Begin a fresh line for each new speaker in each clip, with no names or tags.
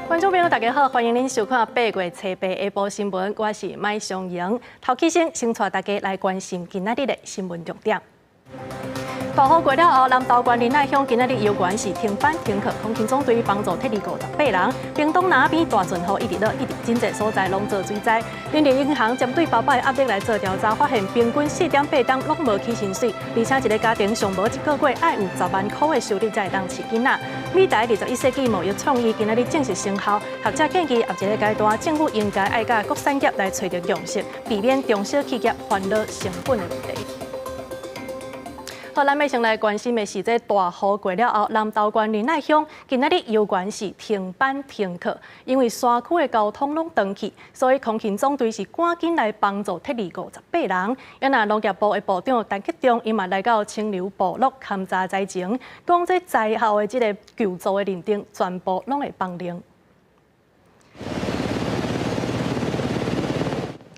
觀眾朋友，大家好，歡迎您收看8月初八下晡新聞，我是麥松瑩。頭起先，先帶大家來關心今仔日的新聞重點。大雨過了後，南投縣仁愛鄉今仔日猶原是停班停課，空勤總隊幫助撤離58人。屏東那邊大陣雨一直落，一直真濟所在攏做水災。人力銀行針對包包的壓力來做調查，發現平均4.8冬攏無起薪水，而且一个家庭上無一個月愛有10萬箍的收入才會當飼囡仔。美台21世紀貿易創意今仔日正式生效，學者建議後一个階段政府應該愛佮各產業來揣著共識，避免中小企業煩惱成本的問題。好，咱欲先來關心的是，這大雨過了後，南投縣仁愛鄉今仔日猶原是停班停課，因為山區的交通攏斷去，所以空勤總隊是趕緊來幫助撤離58人。啊若農業部的部長陳吉仲，伊嘛來到清流部落勘查災情，講這災後的這个救助的認定，全部攏會放靈。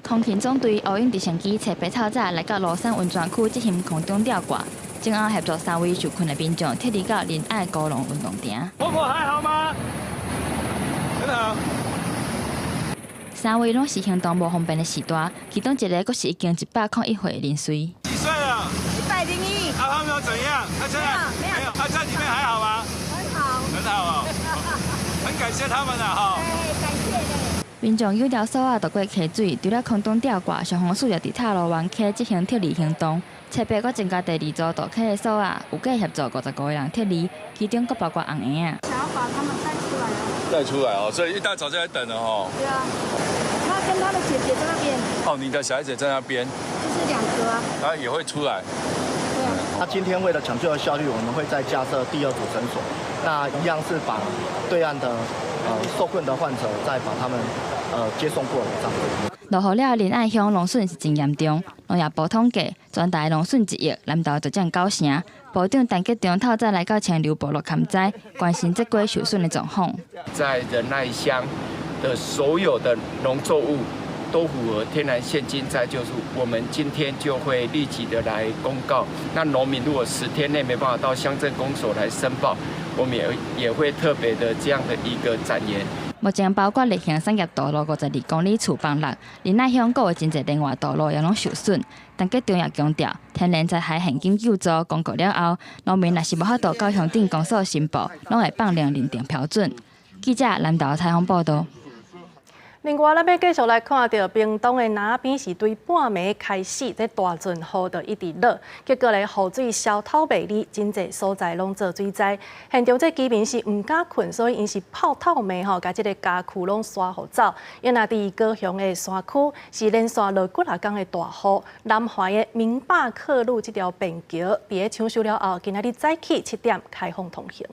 空勤總隊烏鷹直升機初八透早來到蘆山溫泉區執行空中吊掛，前後協助三位受困的民眾撤離到仁愛高農運動場。
婆婆還好嗎？很好。
三位攏是行動無方便的序大，其中一个閣是已經101歲的年歲。
幾歲了？101。啊，他們有怎樣？他現在沒有。他在裡面還好嗎？
很好。
很好哦。很感謝他們啦，哈。
對，感謝的。
民眾有條索仔渡過溪水，除了空中吊掛，消防署也佇塔路灣溪執行撤離行動。初八閣增加第二組渡溪的索仔，有計協助55個人撤離，其中閣包括紅嬰仔。
想要把他們帶出來哦。
帶出來哦，所以一大早就在等了哦。
對啊，他跟他的姐姐在那邊。
哦，你的小孩子在那邊。
就是兩個啊。
他也會出來。
對啊。
那今天為了搶救的效率，我們會再架設第二組繩索，那一樣是把對岸的受困的患者再把他們接送過來，這樣子。
落雨了，仁愛鄉農損是真嚴重。農業部統計，全台農損1億，南投就佔9成。部長陳吉仲透早來到清流部落勘災，關心這幾受損的狀況。
在仁愛鄉的所有的農作物都符合天然現金災救助，我們今天就會立即的來公告。那農民如果10天內沒辦法到鄉鎮公所來申報，我們也會特別的這樣的一個展延。
目前包括例行產業道路52公里厝崩落，仁愛鄉閣有真濟連外道路也攏受損。陳吉仲也強調，天然災害現金救助公告了後，農民若是無法度到鄉鎮公所申報，攏會放任認定標準。記者南投採訪報導。
另外，咱欲繼續來看著屏東的那邊是對半暝開始，這大陣雨就一直落，結果咧雨水消透袂離，真濟所在攏做水災。現場這居民是毋敢睏，所以𪜶是泡透暝吼，共這个家具攏徙予走。啊若佇高雄的山區是連續落幾若工的大雨，南環的明霸克路這條便橋，佇咧搶修了後，今仔日早起7點開放通行。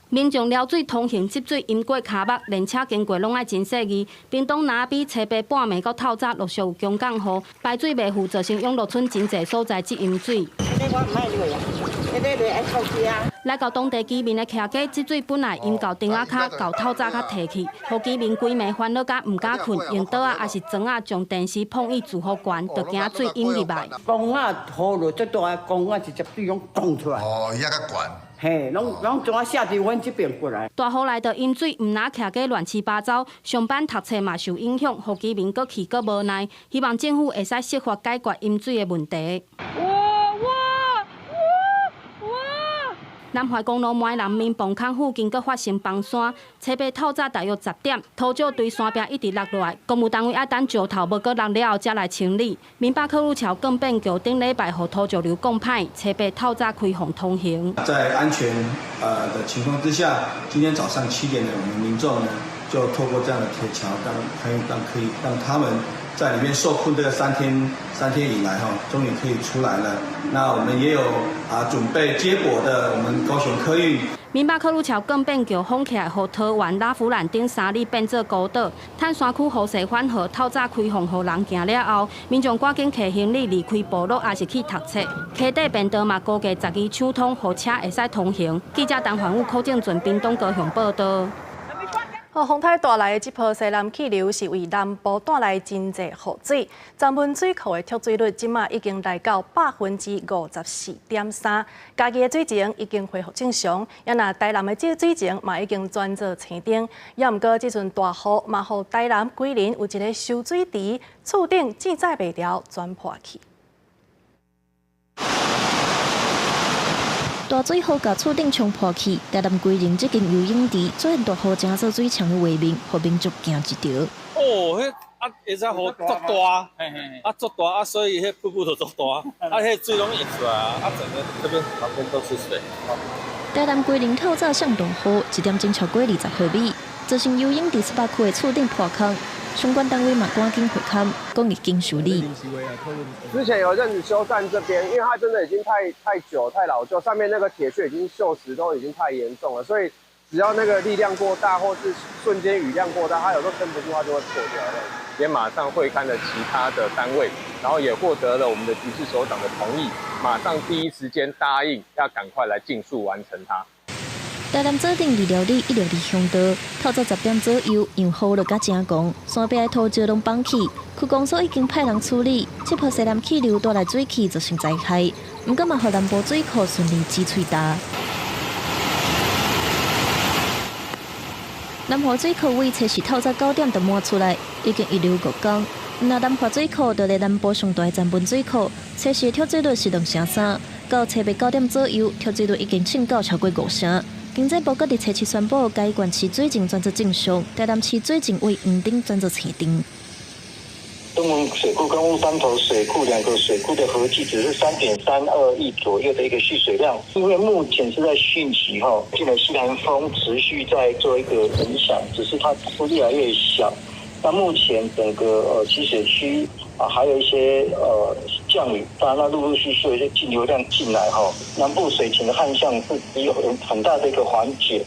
民眾撩水通行積水淹過跤目，連車經過攏愛真細膩。屏東那邊初八半暝到透早陸續有強降雨，排水袂赴，造成永樂村真濟所在積淹水。來到當地居民的徛家，積水本來淹到釘仔跤，到透早才退去，予居民規暝煩惱甲毋敢睏，用桌仔抑是床仔將電視碰伊住予懸，就驚水淹入來。
風啊，雨落足大，風啊直接水攏湧出來。
哦，伊遐較懸。
嘿，攏攏從啊下佇阮這邊過來。
大雨來著淹水，毋但徛家亂七八糟，上班讀冊嘛受影響，予居民閣氣閣無奈，希望政府會使設法解決淹水的問題。
哇哇哇哇！
南橫公路梅南民磅空附近閣發生崩山，初八透早大約10點，土石對山壁一直落落來，公務單位愛等石頭無閣落了後，才來清理。明霸克路橋鋼變橋頂禮拜予土石流降歹，初八透早開放通行。
在安全的情況之下，今天早上7點呢，我們民眾呢就透過這樣的鐵橋，當可以讓可以讓他們在裡面受困這個三天以來，哈，終於可以出來了。那我們也有準備接駁的，我們高雄客運。
明巴克魯橋更變橋封起來，予桃園拉弗蘭頂三里變做孤島。趁山區雨勢緩和，透早開放予人行了後，民眾趕緊提行李離開部落，抑是去讀冊。溪底便道嘛，估計十二搶通，予車會使通行。記者陳環宇、柯正俊、屏東高雄報道。
哦，風颱帶來的這波西南氣流是為南部帶來真濟雨水，欉汶水庫的蓄水率這馬已經來到4.53%，嘉義的水情已經恢復正常，也若台南的這水情嘛已經轉做青燈，也毋過這陣大雨嘛，予台南龜林有一个收水池，厝頂志在袂牢，全破去。
大水雨共厝頂沖破去，台南龜林這間游泳池出現大雨成做水牆的畫面，予民眾驚一跳。
哦，彼啊，會使雨足大，啊足大啊，所以彼瀑布就足大，啊，彼水攏溢出來啊，啊整個這邊旁邊都是水。
台南龜林透早上大雨，一點鐘超過20毫米，造成游泳池18區的厝頂破空。相關單位嘛趕緊會勘，講已經修理。
之前有一陣子修繕這邊，因為它真的已經太久、太老舊，上面那個鐵屑已經鏽蝕，都已經太嚴重了，所以只要那個力量過大，或是瞬間雨量過大，它有時候撐不住，它就會破掉。
也馬上會勘了其他的單位，然後也獲得了我們的局市首長的同意，馬上第一時間答應要趕快來盡速完成它。
台南左鎮二寮里162鄉道，透早10點左右，因雨落甲真狂，山壁的土石攏崩去，區公所已經派人處理。這波西南氣流帶來水汽，造成災害，毋過嘛，予南部水庫順利積水焦。南華水庫位測試透早9點就滿出來，已經溢流5工。若南華水庫就佇南部上大的欉汶水庫，測試蓄水率是2.3成，到初八9點左右，蓄水率已經衝到超過5成。經濟部閣佇初七宣布，嘉義縣市水情轉做正常，台南市水情為黃燈轉做青燈。
東門水庫跟烏山頭水庫兩個水庫的合計只是3.32億左右的一個蓄水量，因為目前是在汛期哈，進來西南風持續在做一個影響，只是它越來越小。那目前整個積水區啊，還有一些降雨，當然，那陸陸續續有一些徑流量進來哈，南部水情的旱象是有很大的一個緩解。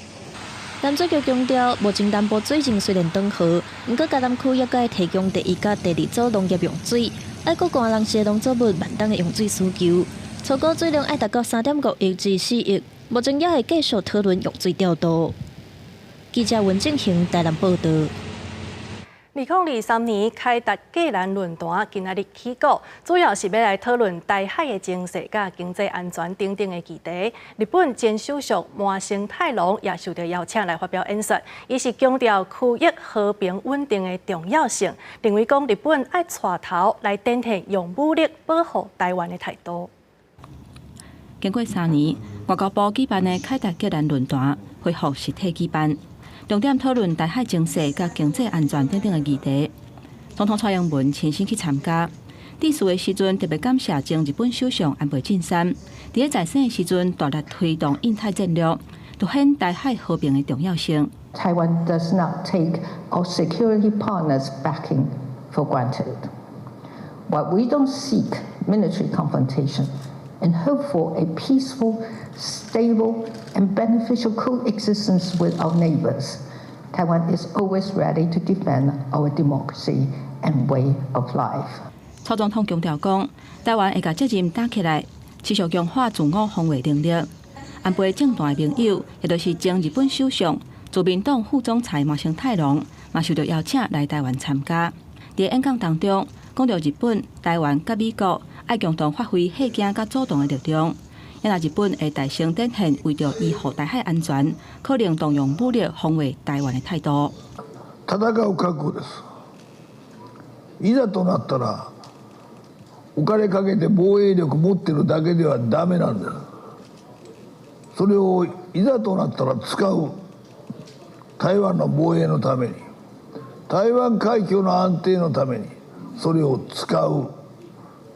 淡水局強調，目前南部水情雖然轉好，毋過嘉南區猶閣會提供第一佮第二組農業用水，愛顧乾人時農作物慢冬的用水需求，初估水量愛達到3.5億至4億，目前也會繼續討論用水調度。記者文正雄台南報道。
2023年凱達格蘭論壇今仔日起鼓，主要是欲來討論台海的情勢佮經濟安全等等的議題。日本前首相麻生太郎也受著邀請來發表演說，伊是強調區域和平穩定的重要性，認為講日本愛帶頭來展現用武力保護台灣的態度。
經過3年，外交部舉辦的凱達格蘭論壇恢復實體舉辦。重點討論台海情勢佮經濟安全等等的議題。總統蔡英文親身去參加。致辭的時陣，特別感謝前日本首相安倍晉三，佇咧在生的時陣大力推動印太戰略，凸顯台海和平的重要性。
Taiwan does not take our security partners' backing for granted. While we don't seek military confrontation and hope for a peaceful, stable, and beneficial coexistence with our neighbors, Taiwan is always ready to defend our democracy and way of life.
蔡總統強調講，台灣會共責任擔起來，持續強化自我防衛能力。安倍政壇的盟友，也就是前日本首相、自民黨副總裁麻生太郎，嘛受著邀請來台灣參加。佇演講當中，講著日本、台灣佮美國愛共同發揮嚇驚佮阻擋的力量。若日本會大聲展現為著維護台海安全，可能動用武力防衛台灣的態度。
戦う覚悟です。いざとなったら、お金かけて防衛力持ってるだけではダメなんです。それをいざとなったら使う。台灣の防衛のために、台灣海峡の安定のために、それを使う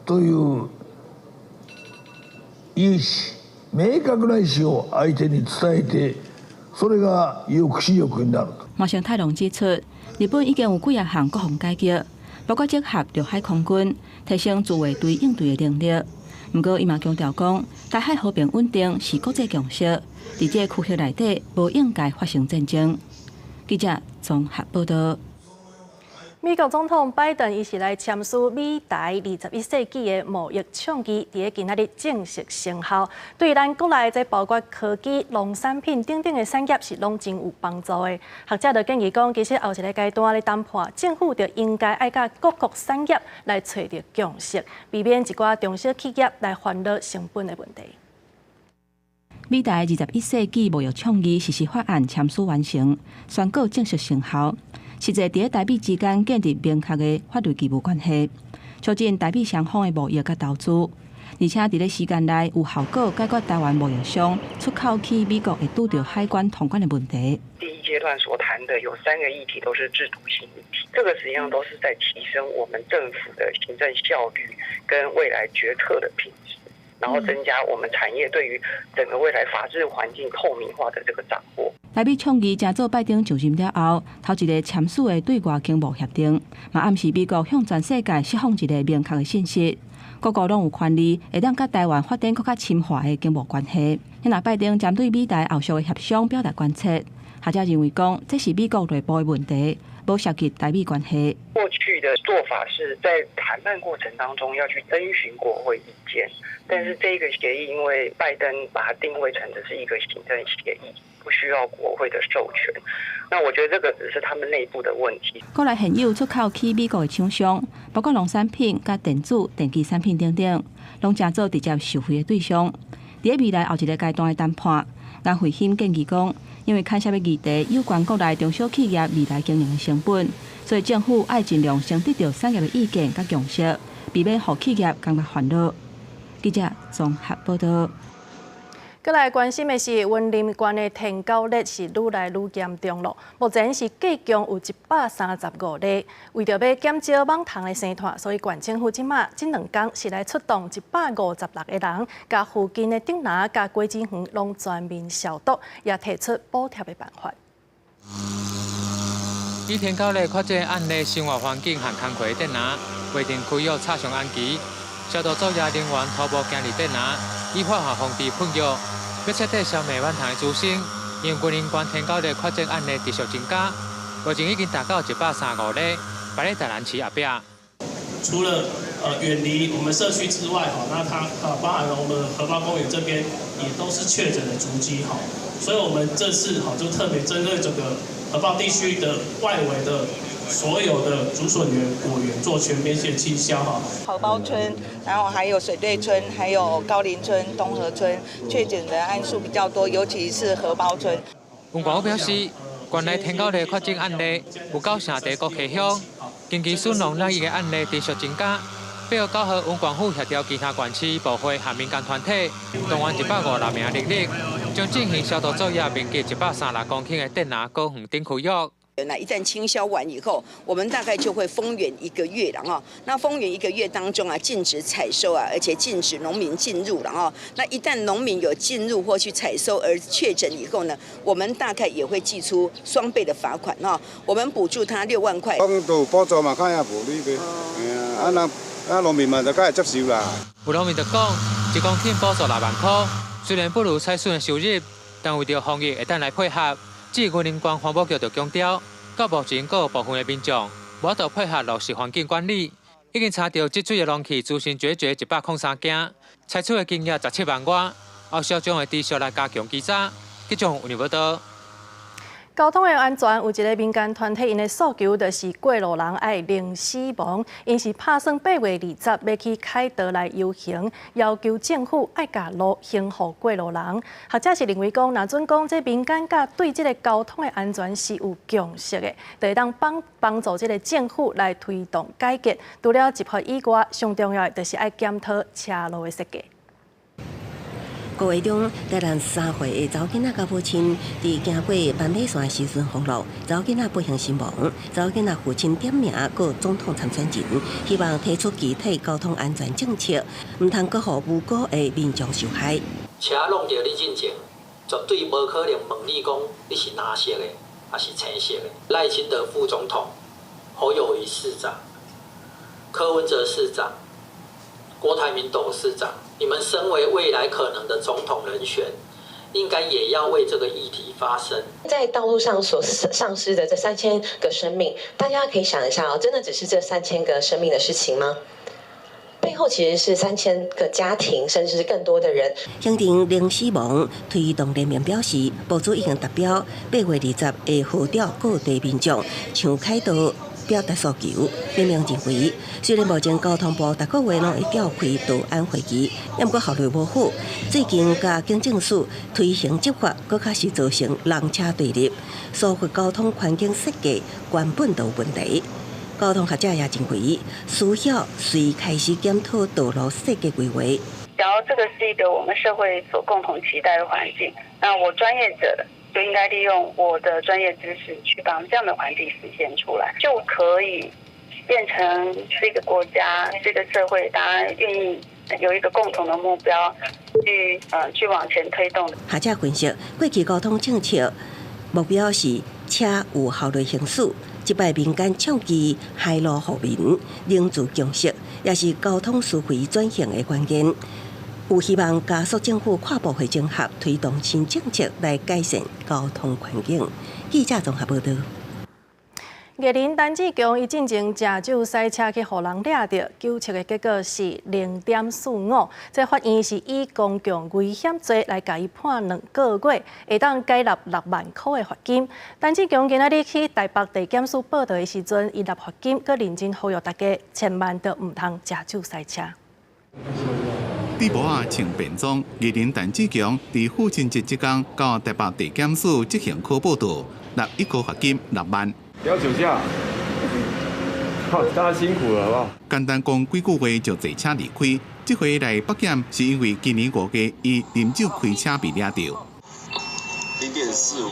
という意思、明確な意思を相手に伝えて、それが抑止力になる。
麻生太郎指出，日本已經有幾仔項國防改革，包括整合陸海空軍，提升自衛隊應對的能力。
毋過，伊嘛強調講，台海和平穩定是國際共識，佇這個區域內底無應該發生戰爭。記者綜合報道。
美國總統拜登伊是來簽署美台21世紀的貿易倡議，佇咧今仔日正式生效。對咱國內這包括科技、農產品等等的產業是攏真有幫助的。學者就建議講，其實後一个階段咧談判，政府就應該愛佮各國產業來揣著共識，避免一寡中小企業來煩惱成本的問題。
美台21世紀貿易倡議實施法案簽署完成，宣告正式生效。實際佇咧台美之間建立明確的法律義務關係，促進台美雙方的貿易佮投資，而且佇咧時間內有效果解決台灣貿易商出口去美國會拄著海關通關的問題。
第一階段所談的有三個議題都是制度性議題，這個實際上都是在提升我們政府的行政效率跟未來決策的品質，然後增加我們產業對於整個未來法治環境透明化的這個掌握。
台美倡議成做拜登就任了後，頭一个簽署的對外經貿協定，嘛暗示美國向全世界釋放一个明確的信息，各國攏有權利會當佮台灣發展閣較深化的經貿關係。若拜登針對美台後續的協商表達關切，學者認為講這是美國內部的問題，無涉及台美關係。
過去的做法是在談判過程當中要去徵詢國會意見，但是這個協議因為拜登把它定位成這是一個行政協議，不需要國會的授權。那我覺得這個只是他們內部的問題。
國內現有出口去美國的廠商，包括農產品、佮電子、電機產品等等，攏成做直接受惠的對象。佇未來後一个階段的談判，顏慧欣建議講，因為牽涉的議題有關國內中小企業未來經營的成本，所以政府愛盡量先得著產業的意見佮共識，避免予企業感覺煩惱。記者綜合報道。
閣來關心的是，雲林縣的天狗熱是愈來愈嚴重囉。目前是計共有135例。為著欲減少蠓蟲的生湠，所以縣政府這馬這兩工是來出動156個人，共附近的竹林佮果子園攏全面消毒，也提出補貼的辦法。
以天狗熱確診案例生活環境和工課竹林，劃定區域插上紅旗，消毒作業人員徒步行入竹林，以化學防治噴藥。欲徹底消滅蠓蟲的滋生，因為雲林縣天狗熱確診案例持續增加，目前已經達到135例，擺佇台南市後壁。
除了遠離我們社區之外，哈，那它包含了我們荷包公園這邊也都是確診的足跡，哈，所以我們這次哈就特別針對這個荷包地區的外圍的所有的竹筍園、果園做全面性清消，哈。
荷包村，然後還有水對村，還有高林村、東河村確診的案數比較多，尤其是荷包村。
雲縣府表示，縣內天狗熱確診案例有九成佇國溪鄉，近期筍農染疫的案例持續增加。8月9號，雲縣府協調其他縣市、部會和民間團體，動員156名人力，將進行消毒作業，面積136公頃的竹林果園等區域。
那一旦清消完以後，我們大概就會封園一個月了哈。那封園一個月當中啊，禁止採收啊，而且禁止農民進入了哈。那一旦農民有進入或去採收而確診以後呢，我們大概也會祭出雙倍的罰款哈。我們補助他6萬塊。
講都有補助嘛，看也無理唄。啊，啊，啊，農民嘛就較會接受啦。
有農民就講，1公頃補助6萬塊，雖然不如採筍的收入，但為著防疫會當來配合。至於雲林縣環保局就強調，到目前閣有部分的民眾無法度配合落實環境管理，已經查著積水的容器滋生孑孓103件，採取的金額17萬外，後續將會持續來加強稽查。記者有報道。
交通的安全有一个民間團體，𪜶的訴求就是過路人愛零死亡，𪜶是拍算8月20欲去凱道來遊行，要求政府愛共路還予過路人。學者是認為講，若準講這民間佮對這个交通的安全是有共識的，就會當幫幫助這个政府來推動改革。除了執法以外，上重要的就是愛檢討車路的設計。
五月中，台南3歲的查某囡仔佮母親佇行過斑馬線時陣封路，查某囡仔不幸身亡。查某囡仔父親點名告總統參選人，希望提出具體交通安全政策，毋通閣予無辜的民眾受害。
車挵著你進前，絕對無可能問你講你是藍色的，抑是青色的。賴清德副總統、侯友宜市長、柯文哲市長、郭台銘董事長，你你們身為未來可能的總統人選，應該也要為這個議題發聲。
在道路上所喪失的這3000個生命，大家可以想一下哦，真的只是這三千個生命的事情嗎？背後其實是3000個家庭，甚至是更多的人。
行政零死亡推動聯盟表示，部署已經達標，8月20會號召各地民眾搶開道表達訴求。聯盟認為，雖然目前交通部逐個月攏會召開道安會議，毋過效率無好。最近佮警政署推行執法，閣較是造成人車對立，疏忽交通環境設計根本就有問題。交通學者也認為，需要隨開始檢討道路設計規劃。
然後這個是一個我們社會所共同期待的環境，那我專業者就應該利用我的專業知識去幫這樣的環境實現出來，就可以變成這個國家、這個社會，大家願意有一個共同的目標去往前推動。
學者分析，過去交通政策目標是車有效率行駛。這擺民間倡議還路予民，凝聚共識，也是交通思維轉型的關鍵。有希望加速政府跨部會整合，推動新政策來改善交通環境。記者綜合報道。
藝人陳志強伊進前食酒駛車去予人掠著，酒測的結果是0.45，這法院是以公共危險罪來共伊判2個月，會當解納6萬箍的罰金。陳志強今仔日去台北地檢署報到的時陣，伊納罰金，閣認真呼籲大家千萬都毋通食酒駛車。
佇埔仔穿便裝，藝人陳志強佇父親節這工到台北地檢署執行科報到，納一箍罰金6萬。
不要酒駕，好，大家辛苦了，好不好？
簡單講幾句話就坐車離開。這回來北檢是因為今年5月伊啉酒開車被掠著。
0.45。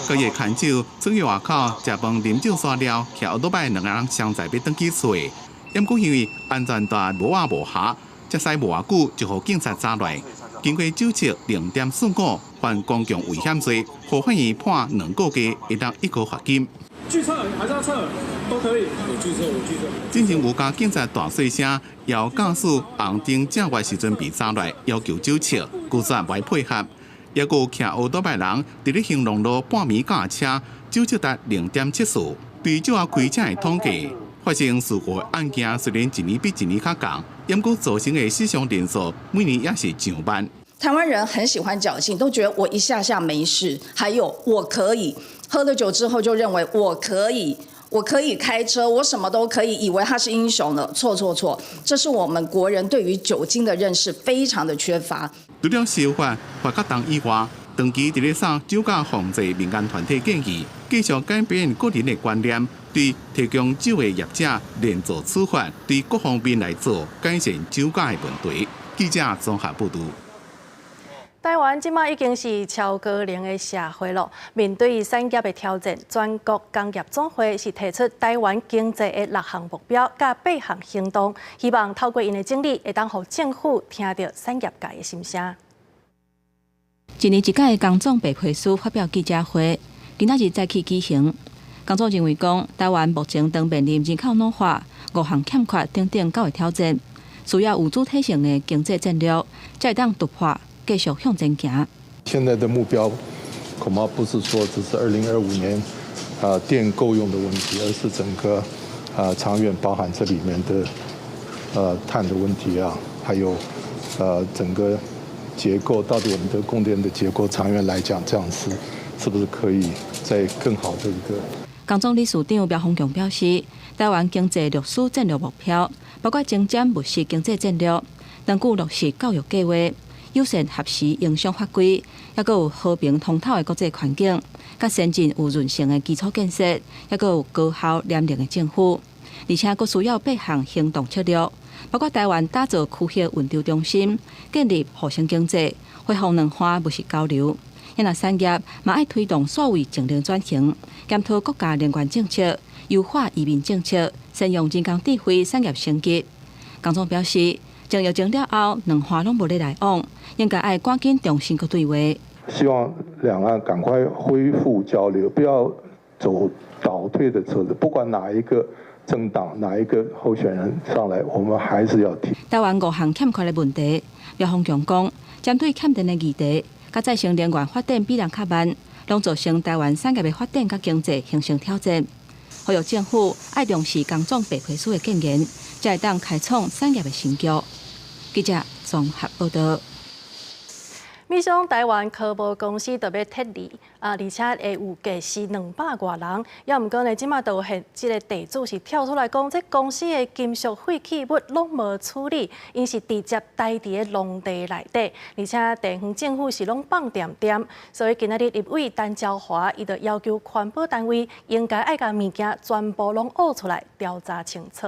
佮伊牽手出去外口食飯、啉酒煞了，騎歐多擺兩个人相載欲轉去厝。毋過因為安全帶帽仔無合，才駛無偌久就予警察抓來。經過酒測0.45，犯公共危險罪，予法院判2個月，會當一箍罰金。
拒測還是要測都可以。我拒測，我拒測。
之前有共警察大細聲，搖駕駛紅燈正月時陣被抓來，要求酒測，拒絕袂配合。抑閣有騎歐多擺人佇咧興隆路半暝駕車，酒測達0.74。對酒後開車的統計，發生事故的案件雖然一年比一年較降，毋過造成的死傷人數每年也是上萬。
台灣人很喜歡僥倖，都覺得我一下下沒事，還有我可以喝了酒之後就認為我可以，我可以開車，我什麼都可以，以為他是英雄了。錯錯錯，這是我們國人對於酒精的認識非常的缺乏。
除了修法罰較重以外，長期佇咧掃酒駕防治民間團體建議，繼續改變個人的觀念，對提供酒的業者連坐處罰，對各方面來做改善酒駕的問題。記者綜合報道。
台灣這馬已經是超高齡的社會了，面對產業的挑戰，全國工業總會是提出台灣經濟的六項目標佮八項行動，希望透過𪜶的整理，會當予政府聽著產業界的心聲。
一年一屆的工總白皮書發表記者會，今仔日再起舉行。工總認為講，台灣目前當面臨人口老化、五項欠缺等等九個挑戰，需要有主體性的經濟戰略，才會當突破。繼續向前行。
現在的目標恐怕不是說只是2025年啊電夠用的問題，而是整個啊長遠包含這裡面的碳的問題啊，還有整個結構，到底我們的供電的結構長遠來講，這樣是是不是可以再更好的一個？
工總理事長苗豐強表示，台灣經濟歷史戰略目標包括前瞻務實經濟戰略，長久落實教育計劃。友善合時營商法規，抑閣有和平通透的國際環境，佮先進有韌性的基礎建設，抑閣有高效廉能的政府，而且閣需要八項行動策略，包括台灣打造區域運籌中心，建立互相經濟，恢復兩岸務實交流。若產業嘛愛推動數位淨零轉型，檢討國家能源政策，優化移民政策，善用人工智慧產業升級。工總表示，從疫情了後，兩岸攏無咧來往，應該愛趕緊重新閣對話。
希望兩岸趕快恢復交流，不要走倒退的車子。不管哪一個政黨哪一個候選人上來，我們還是要提。
台灣五項欠缺的問題，廖鴻強講，針對欠電的議題，佮再生能源發展比人較慢，攏造成台灣產業的發展佮經濟形成挑戰。呼籲政府愛重視工總白皮書的建言，才會當開創產業的新局。記者綜合報道。
米商台灣科目公司特別撤離啊，而且會有計是200外人。也毋過呢，這馬就現這个地主是跳出來講，這公司的金屬廢棄物攏無處理，𪜶是直接堆佇个農地內底，而且地方政府是攏放恬恬。所以今仔日立委陳昭華伊就要求環保單位應該愛共物件全部攏挖出來調查清楚。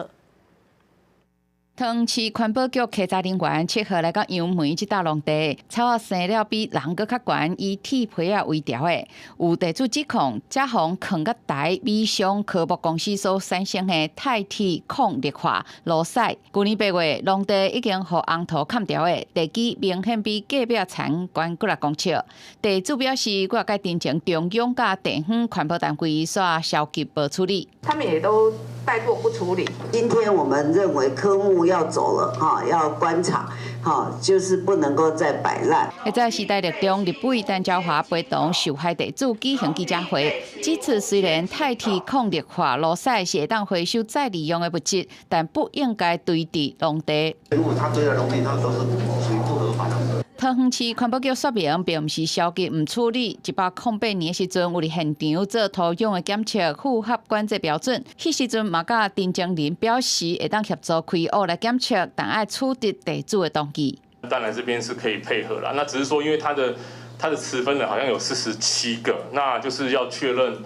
桃園市環保局稽查人員7號來到楊梅這搭農地，草仔生了比人閣較懸，以鐵皮仔圍牢的。有地主指控，遮予囥佮台米商科目公司所產生的鈦鐵礦氯化爐屎。舊年8月，農地已經予紅土崁牢的，地基明顯比隔壁田懸幾若公尺。地主表示，幾若擺陳情中央佮地方環保單位煞消極無處理。
他們也都帶過不處理。
今天我們認為科目要走了，哈，要關廠，哈，就是不能夠再擺爛。
在時代力量立委陳昭華陪同受害地主舉行記者會，指出雖然鈦鐵礦氯化爐屎是會當回收再利用的物質，但不應該堆佇農地。
如果他堆在農地，他都是屬於不合法的。
桃園市環保局說明，並毋是消極毋處理。108年的時陣，有佇現場做土壤的檢測，符合管制標準。彼時陣嘛，佮陳情人表示會當協助開挖來檢測，但愛取得地主的同意。
當然這邊是可以配合啦，那只是說，因為它的持分人好像有47個，那就是要確認。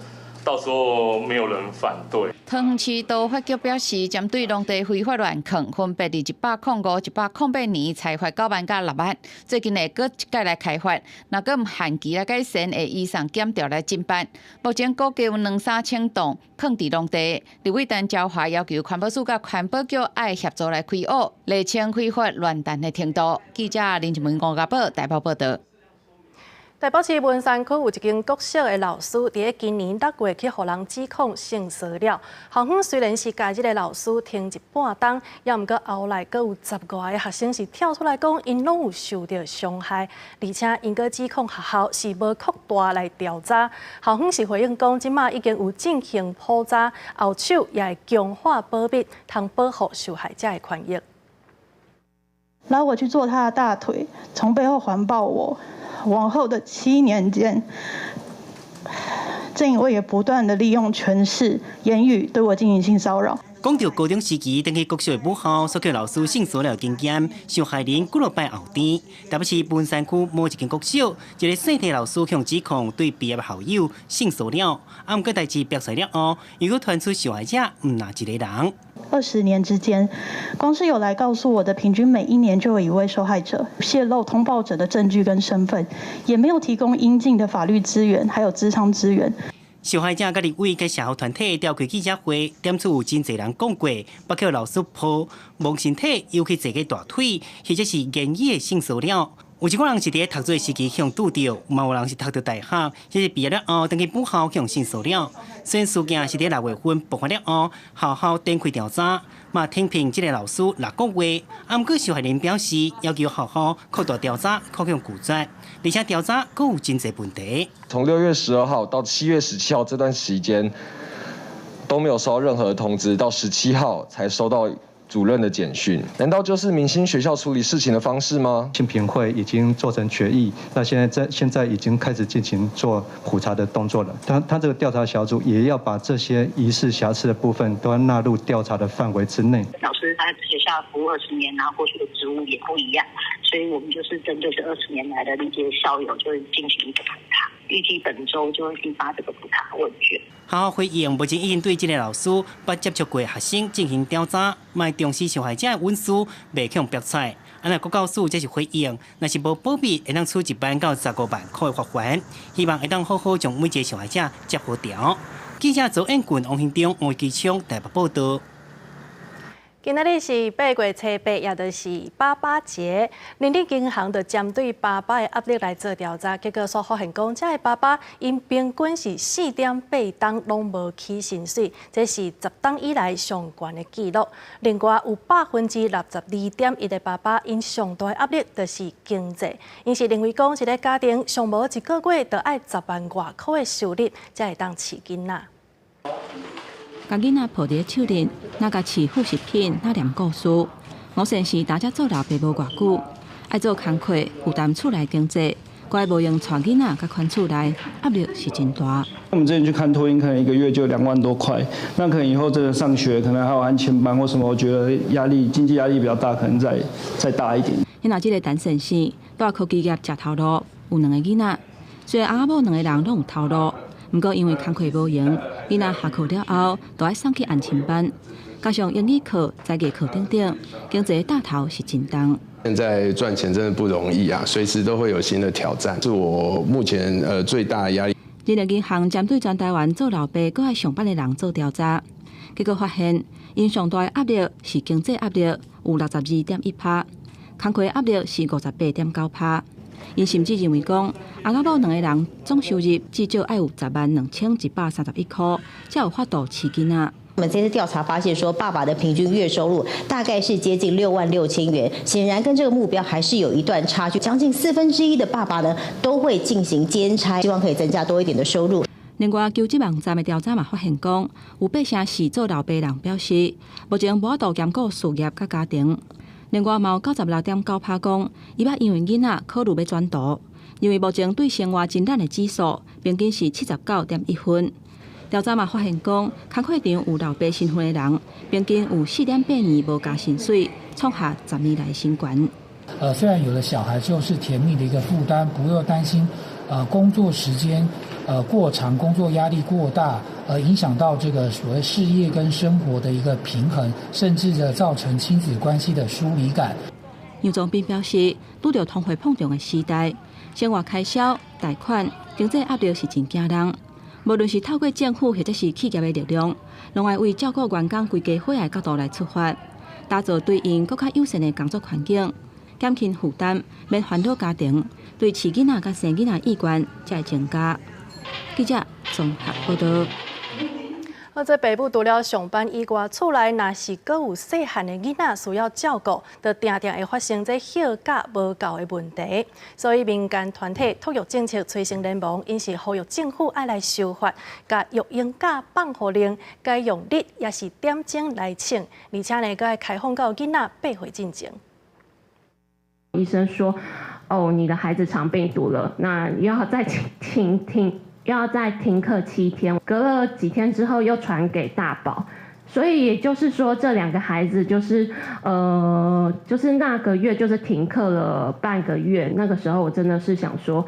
到時候沒有人反對。
桃園市都發局表示，針對農地非法亂囥，分別佇105、108年裁罰9萬佮6萬。最近會閣一擺來開罰，若閣毋限期來改善，會移送檢調來偵辦。目前估計有兩三千棟囥佇農地。立委陳昭華要求環保署佮環保局愛協助來開挖，釐清非法亂彈的程度。記者林志文、吳家寶台北報道。
台北市文山區有一間國小的老師，佇咧今年6月去予人指控性騷擾。校方雖然是共這个老師停一半冬，也毋過後來閣有10外个學生是跳出來講，𪜶攏有受著傷害，而且𪜶閣指控學校是無擴大來調查。校方是回應講，這馬已經有進行普查，後手也會強化保密，通保護受害者的權益。
然後我去坐他的大腿，從背後環抱我。往後的7年間，鄭穎薇也不斷的利用權勢、言語對我進行性騷擾。
講著高中時期，轉去國小的母校，所予老師性騷擾經驗，受害人幾落擺後天。台北市文山區某一間國小，一个姓鄭老師向指控對畢業校友性騷擾，啊，毋過代誌爆出了後，又閣傳出受害者毋若一个人。
20年之間，光是有來告訴我的，平均每一年就有一位受害者洩露通報者的證據跟身份，也沒有提供應盡的法律資源，還有諮商資源。
受害者佮立委佮社福團體召開記者會，點出有真濟人講過，包括老師抱、摸身體，尤其坐個大腿，或者是言語的性騷擾。有一寡人是佇咧讀書時期向拄著，嘛有人是讀著大學，或者畢業了後，轉去母校向性騷擾。雖然事件是佇6月份爆發了後，學校展開調查，嘛停聘這个老師6個月。啊，毋過受害人表示要求學校擴大調查，可向拒絕，而且調查閣有真濟問題。
從6月12號到7月17號這段時間都沒有收到任何通知，到17號才收到主任的簡訊，難道就是明星學校處理事情的方式嗎？
性平會已經做成決議，那現在已經開始進行做普查的動作了。他這個調查小組也要把這些疑似瑕疵的部分都要納入調查的範圍之內。
老師他在學校服務20年，然後過去的職務也不一樣，所以我們就是針對這二十年來的那些校友，就會進行一個普查，預計本週就會印發這個普查問卷。
學校回應，目前已經對這个老師捌接觸過學生進行調查，嘛重視受害者的隱私，袂向爆出來。啊，若國教署這是回應，若是無保密，會當處1萬到15萬塊的罰鍰。希望會當好好將每一个受害者接好牢。記者周燕群、王興中、黃基昌台北報道。
今仔日是8月初8，也就是爸爸節。人力銀行就針對爸爸的壓力來做調查，結果所發現講，這个爸爸𪜶平均是4.8冬攏無起薪水，這是10冬以來上懸的紀錄。另外有62.1%的爸爸，𪜶上大的壓力就是經濟，𪜶是認為講，一个家庭上無一个月就愛10萬外箍的收入，才會當飼囡仔。
共囡仔抱佇手裡，若共飼副食品，若念故事。吳先生大家做老爸無偌久，愛做工課，負擔厝內經濟，閣愛無閒帶囡仔佮看厝內，壓力是真大。
我們之前去看托嬰，可能一個月就2萬多塊，那可能以後真的上學，可能還有安親班或什麼，我覺得壓力經濟壓力比較大，可能再大一點。
你若這个陳先生，蹛科技業食頭路，有兩个囡仔，雖然翁仔某兩个人攏有頭路。毋過因為工課無閒，囡仔下課了後，都愛送去安親班，加上英語課、才藝課等等，經濟擔頭是真重。
現在賺錢真的不容易啊，隨時都會有新的挑戰，是我目前最大的壓力。
人力銀行針對全台灣做老爸閣愛上班的人做調查，結果發現，𪜶上大的壓力是經濟壓力，有62.1%，工課壓力是58.9%。𪜶甚至認為講，翁仔某兩个人總收入至少愛有102,131箍，才有法度飼囡仔。
我們這次調查發現，說爸爸的平均月收入大概是接近6萬6千元，顯然跟這個目標還是有一段差距。將近1/4的爸爸呢，都會進行兼差，希望可以增加多一點的收入。
另外，求職網站的調查嘛發現講，有84%做老爸人表示，目前無法度兼顧事業佮家庭。另外，嘛有96.9%講，伊捌因為囡仔考慮欲轉途，認為目前對生活真難的指數平均是79.1分。調查嘛發現講，工課場有老爸身份的人，平均有4.8年無加薪水，創下10年來新高。
雖然有了小孩就是甜蜜的一個負擔，不用擔心，工作時間過長，工作壓力過大，而影響到這個所謂事業跟生活的一個平衡，甚至的造成親子關係的疏離感。
楊宗斌表示，拄著通貨膨脹的時代，生活開銷、貸款、經濟壓力是真驚人。無論是透過政府或者是企業的力量，攏愛為照顧員工規家伙的角度來出發，打造對𪜶閣較友善的工作環境，減輕負擔，免煩惱家庭，對飼囡仔佮生囡仔意願才會增加。記者綜合報導。
好，這爸母除了上班以外，厝內若是閣有細漢的囡仔需要照顧，就定定會發生這休假無夠的問題。所以民間團體托育政策催生聯盟，𪜶是呼籲政府愛來修法，共育嬰假放予令，改用日抑是點鐘來請，而且呢，閣愛開放到囡仔8歲進前。
醫生說：哦，你的孩子腸病毒了，那要再停停。要再停課7天，隔了幾天之後又傳給大寶，所以也就是說，這兩個孩子就是那個月就是停課了半個月。那個時候我真的是想說，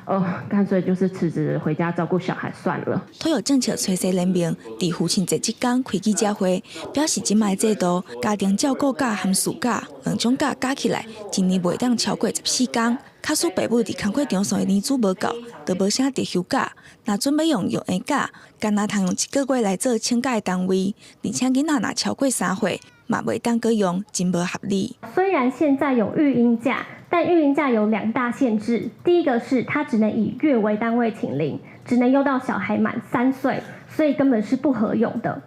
哦，乾脆就是辭職回家照顧小孩算了。
托育政策催生聯盟佇父親節這工開記者會，表示這擺制度家庭照顧假含事假兩種假加起來，一年袂當超過14工。假使爸母佇工課場上的年資無夠，就無啥得休假。若準備用育嬰假，干焦通用一个月來做請假的單位，而且囡仔若超過3歲，嘛袂當閣用，真無合理。
雖然現在有育嬰假，但育嬰假有兩大限制。第一個是它只能以月為單位請領，只能用到小孩滿3歲，所以根本是不合用的。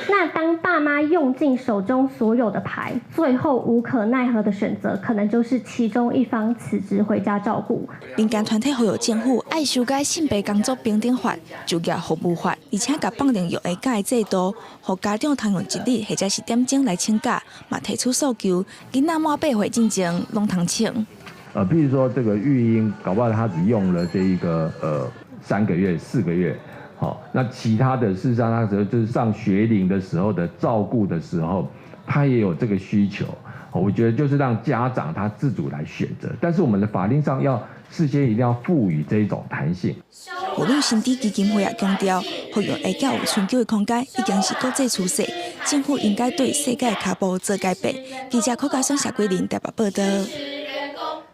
那當爸媽用盡手中所有的牌，最後無可奈何的選擇，可能就是其中一方辭職回家照顧。
民間團體呼籲政府愛修改性別工作平等法、就業服務法，而且共放任育嬰假的制度，予家長通用一日或者是點鐘來請假，嘛提出訴求，囡仔滿8歲進前攏通請。
譬如說這個育嬰，搞不好他只用了這一個3個月、4個月。好，那其他的事實上，那時候就是上學齡的時候的照顧的時候，他也有這個需求。我覺得就是讓家長他自主來選擇，但是我們的法令上要事先一定要賦予這種彈性。
婦女身體基金會也強調，予育嬰假有尋求的空間已經是國際趨勢，政府應該對世界跤步做改變。記者柯家松、謝桂林台北報導。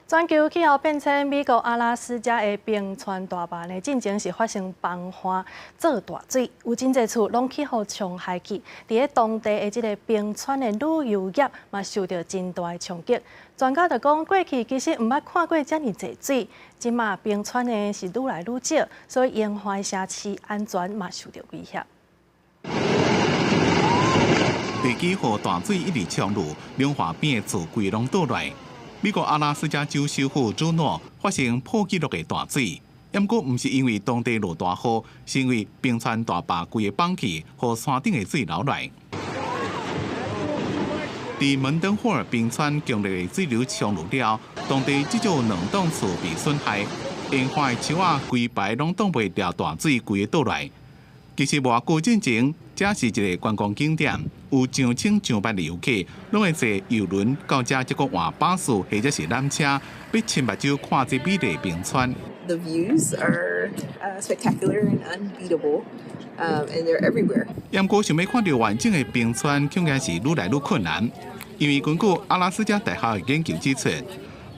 全球氣候變遷，美國阿拉斯加的冰川大壩呢，進前是發生崩岸做大水，有真濟厝攏去予沖害去。佇咧當地的這个冰川的旅遊業嘛，受著真大的衝擊。專家就講，過去其實毋捌看過遮爾濟水，這馬冰川呢是愈來愈少，所以融化的城市安全嘛受著威脅。
地基予大水一直沖入，龍華邊的厝規攏倒來。美國阿拉斯加州首府朱諾發生破紀錄的大水，毋過毋是因為當地落大雨，是因為冰川大壩規个崩去，予山頂的水流來。佇門登霍爾冰川強烈的水流沖入了，當地至少兩棟厝被損害，沿岸的樹仔規排攏擋袂牢大水規个倒來。其實無偌久進前，這是一个觀光景點，有上千上萬的遊客攏會坐郵輪到遮，這個換巴士或者是纜車，欲親目睭看這美麗冰川。
The views are spectacular and unbeatable, and they're everywhere.
毋過想欲看著完整的冰川，恐驚是愈來愈困難，因為根據阿拉斯加大學的研究指出，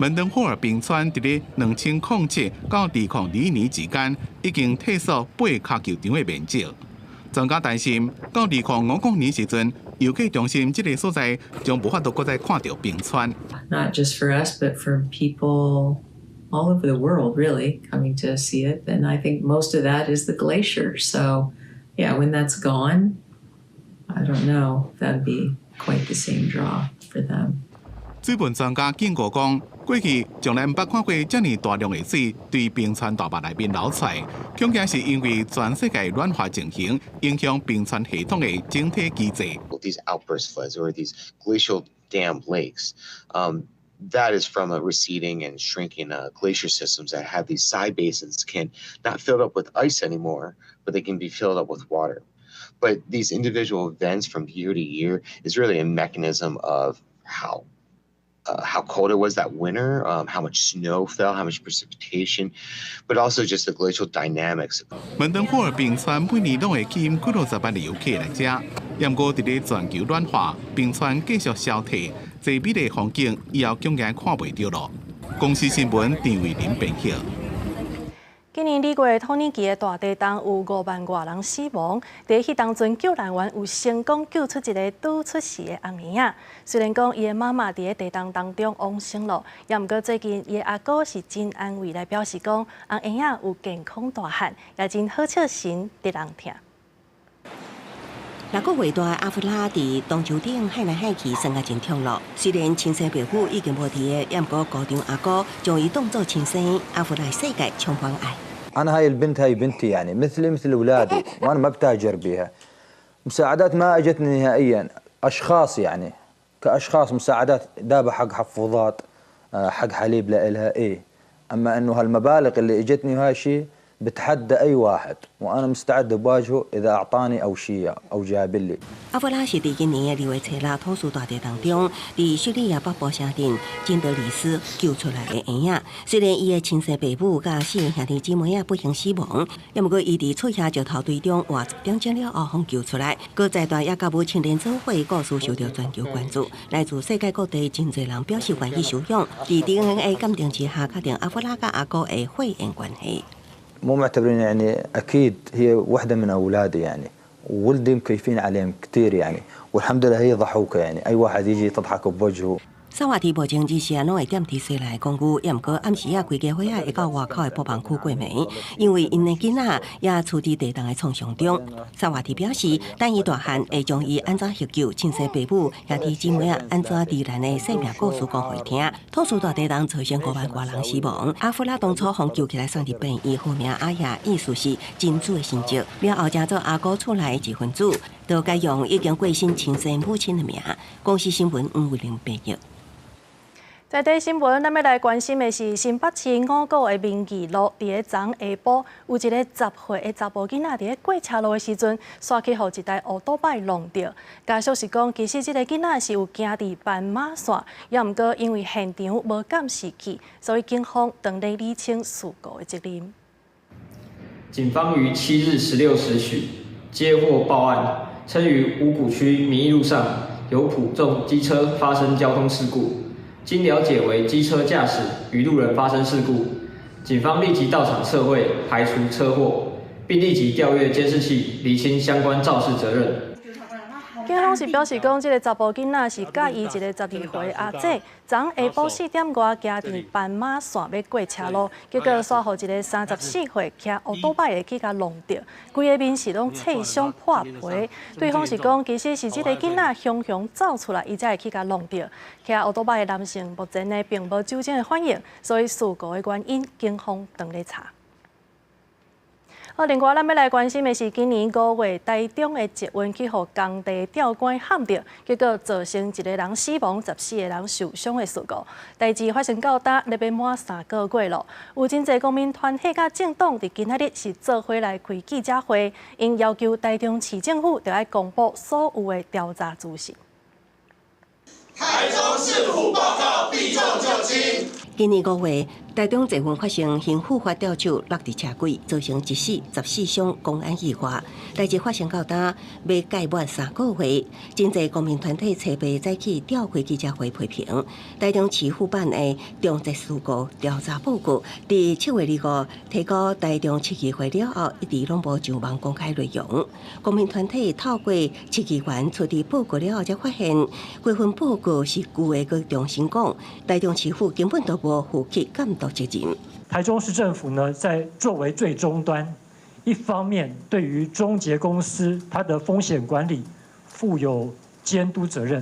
門登霍爾冰川佇咧2007到2021年之間，已經退縮8跤球場的面積。專家擔心，到2050年時陣，遊客中心這个所在將無法度閣再看著冰川。
Not just for us, but for people all over the world, really coming to see it. And I think most of that is the glacier. So, yeah, when that's gone, I don't know if that'd be quite the same draw for them.
水文專家警告講，過去從來毋捌看過遮爾大量的水對冰川大壩內面流出來，恐驚是因為全世界暖化情形影響冰川系統的整體機制。
These outburst floods or these glacial dam lakes, that is from a receding and shrinking glacier systems that have these side basins can not filled up with ice anymore, but they can be filled up with water. But these individual events from year to year is really a mechanism of how cold it was that winter, how much snow fell, how much precipitation, but also just the glacial dynamics.
門登霍爾冰川每年攏會吸引幾落十萬的遊客來遮，毋過佇咧全球暖化、冰川繼續消退，這美麗風景以後恐驚看袂著囉。公視新聞陳慧琳編輯。
今年2月土耳其的大地震有5萬外人死亡，佇彼當陣救難員有成功救出一个拄出世的甕嬰仔。雖然講伊的媽媽佇咧地震當中往生了，也毋過最近伊的阿哥是真安慰來表示講，甕嬰仔有健康大漢，也真好笑神得人疼。
6個月大的阿弗拉佇東丘頂喊來喊去，耍甲真暢樂。雖然親生爸母已經無佇个，也毋過姑丈阿哥將伊當做親生。阿弗拉的世界充滿愛。
أنا هاي البنت هاي بنتي يعني مثلي مثل أولادي وأنا ما بتاجر بيها. مساعدات ما اجتني نهائيا، أشخاص يعني كأشخاص مساعدات دابا حق حفوضات، حق حليب لإلها إيه. أما إنه هالمبالغ اللي اجتني وهاي شيء بتحدى أي واحد وأنا مستعد بواجهه إذا أعطاني أو شيء أو جاب لي。
阿弗拉是佇今年的2月初6土斯大地當中，佇敘利亞北部城鎮金德里斯救出來的嬰仔。雖然伊的親生爸母佮四个兄弟姊妹仔不幸死亡，也毋過伊佇出遐石頭堆中活10點鐘了後，予救出來。閣再大也佮母親連做伙故事受著全球關注，來自世界各地真濟人表示願意收養。佇 DNA 鑑定之下，確定阿弗拉佮阿哥的血緣關係。
مو معتبرين يعني اكيد هي وحده من اولادي يعني وولدي مكيفين عليهم كثير يعني والحمد لله هي ضحوكه يعني اي واحد يجي تضحك بوجهه。
薩瓦蒂目前日時攏會踮佇西內公寓，也毋過暗時仔規家伙仔會到外口的播放區過暝，因為𪜶的囡仔也處佇地震的創傷中。薩瓦蒂表示，等伊大漢會將伊按怎營救親生爸母、兄弟姊妹仔按怎罹難的生命故事講予伊聽。土斯大地震造成5萬外人死亡，阿弗拉當初予救起來送佇病院，號名阿亞，意思是真主的神蹟。了後成做阿哥厝內的一分子，就改用已經過身親生母親的名。公視新聞黃慧玲編譯。
在地新聞，咱欲來關心的是新北市五股的民義路，佇咧昨下晡有一个10歲的查埔囡仔佇咧過車路的時陣，煞去予一台烏多擺挵著。家屬是講，其實這个囡仔是有行佇斑馬線，也毋過因為現場無監視器，所以警方正咧理清事故的責任。
警方於7日16時許接獲報案，稱於五股區民義路上有普眾機車發生交通事故。經了解為機車駕駛與路人發生事故，警方立即到場測繪，排除車禍，並立即調閱監視器，釐清相關肇事責任。
警方是表示講，這个查埔囡仔是佮伊一个12歲阿姐，昨下晡4點外行佇斑馬線欲過車路，結果煞予一个34歲騎烏多擺的去共挵著，規个面是攏切傷破皮。對方是講，其實是這个囡仔雄雄走出來，伊才會去共挵著。騎烏多擺的男性目前呢並無酒精的反應，所以事故的原因，警方正咧查。好，另外咱欲來關心的是，今年5月台中的捷運去予工地吊桿撼著，結果造成一個人死亡、14個人受傷的事故。代誌發生到今，咧欲滿3個月囉。有真濟公民團體佮政黨佇今仔日是做伙來開記者會，𪜶要求台中市政府著愛公布所有的調查資訊。
台中市府報告避重就輕。
今年5月，台中捷運發生興富發吊柱落佇車軌，造成一死14傷，公安意外。代誌發生到今，欲屆滿3個月，真濟公民團體初八早起召開記者會批評台中市府辦的重責事故調查報告，佇7月25提交台中市議會了後，一直攏無上網公開內容。公民團體透過市議員出具報告了後，才發現規份報告是舊的，閣重新講，台中市府根本都無負起監督責任。
台中市政府呢，在作為最終端，一方面對於中捷公司它的風險管理負有監督責任；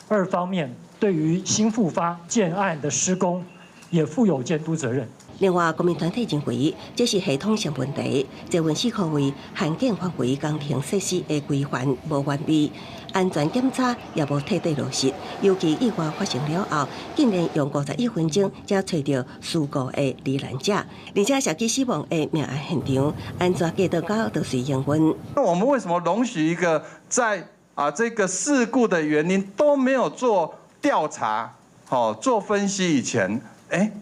二方面對於興富發建案的施工也負有監督責任。
另外，公民團體認為這是系統性問題，捷運四箍位限建範圍工程設施的規範無完備，安全檢查也無徹底落實。尤其意外發生了後，竟然用51分鐘才揣著事故的罹難者，而且涉及死亡的命案現場，按怎過到到就隨營運。
那我們為什麼容許一個在這個事故的原因都沒有做調查、好做分析以前，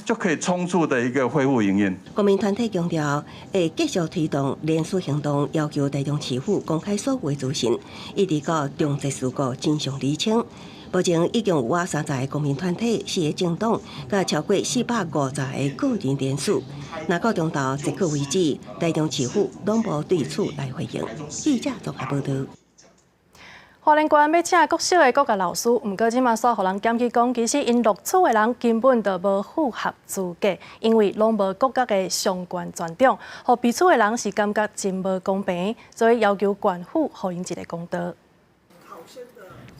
就可以匆促的一個恢復營運。
公民團體強調，會繼續推動連署行動，要求台中市府公開所有資訊，一直到重責事故真相釐清。目前已經有倚30個公民團體、四個政黨，佮超過450個個人聯署。若到中晝截稿為止，台中市府攏無對此來回應。記者綜合報導。
花蓮縣欲請國小的國樂老師，毋過這馬煞予人檢舉講，其實𪜶錄取的人根本就無符合資格，因為攏無國樂的相關專長，予被取的人是感覺真無公平，所以要求縣府予𪜶一个公道。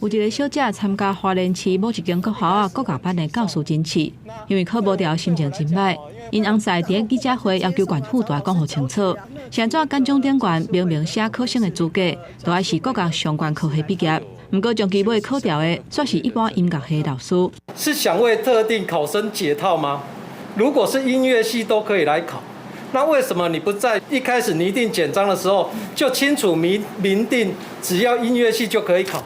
有一个小姐參加花蓮市某一間國校仔國樂班的教師甄試，因為考無著，心情真䆀。𪜶翁婿佇記者會要求縣府著愛講予清楚，是按怎簡章頂懸明明寫考生的資格，著愛是國樂相關科系畢業，毋過將其尾考著的，煞是一般音樂系老師。
是想為特定考生解套嗎？如果是音樂系都可以來考，那為什麼你不在一開始擬定簡章的時候就清楚明明定，只要音樂系就可以考？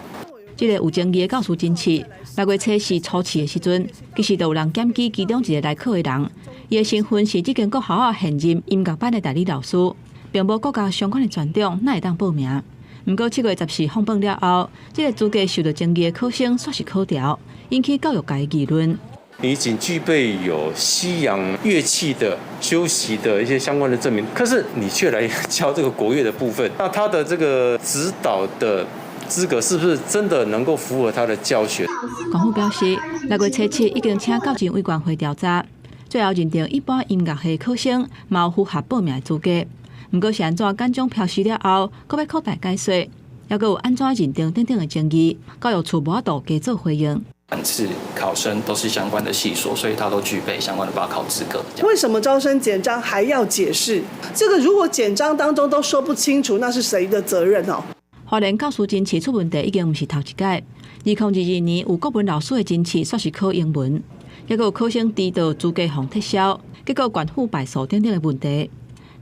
這个有爭議的教師甄試，6月初四初試的時陣，其實就有人檢舉其中一個來考的人，伊的身份是這間國校仔現任音樂班的代理老師，並無國樂相關的專長，哪會當報名？毋過7月14放榜了後，這个資格受到爭議的考生煞是考著，引起教育界的議論。
你僅具備有西洋樂器的修習的一些相關的證明，可是你卻來教這個國樂的部分，那他的這個指導的資格是不是真的能夠符合他的教學？
縣府表示，6月初七已經請教甄委員會調查，最後認定一般音樂系考生無符合報名的資格。毋過是按怎簡章飄失了後，閣欲擴大解說，猶閣有按怎認定等等的爭議，教育處無法度加做回應。
次考生都是相關的系所，所以他都具備相關的報考資格。
為什麼招生簡章還要解釋？這個如果簡章當中都說不清楚，那是誰的責任哦？
花蓮教師甄試出問題已經毋是頭一擺。2022年有國文老師的甄試，煞是考英文，抑閣有考生遲到資格予撤銷，結果縣府敗訴等等的問題。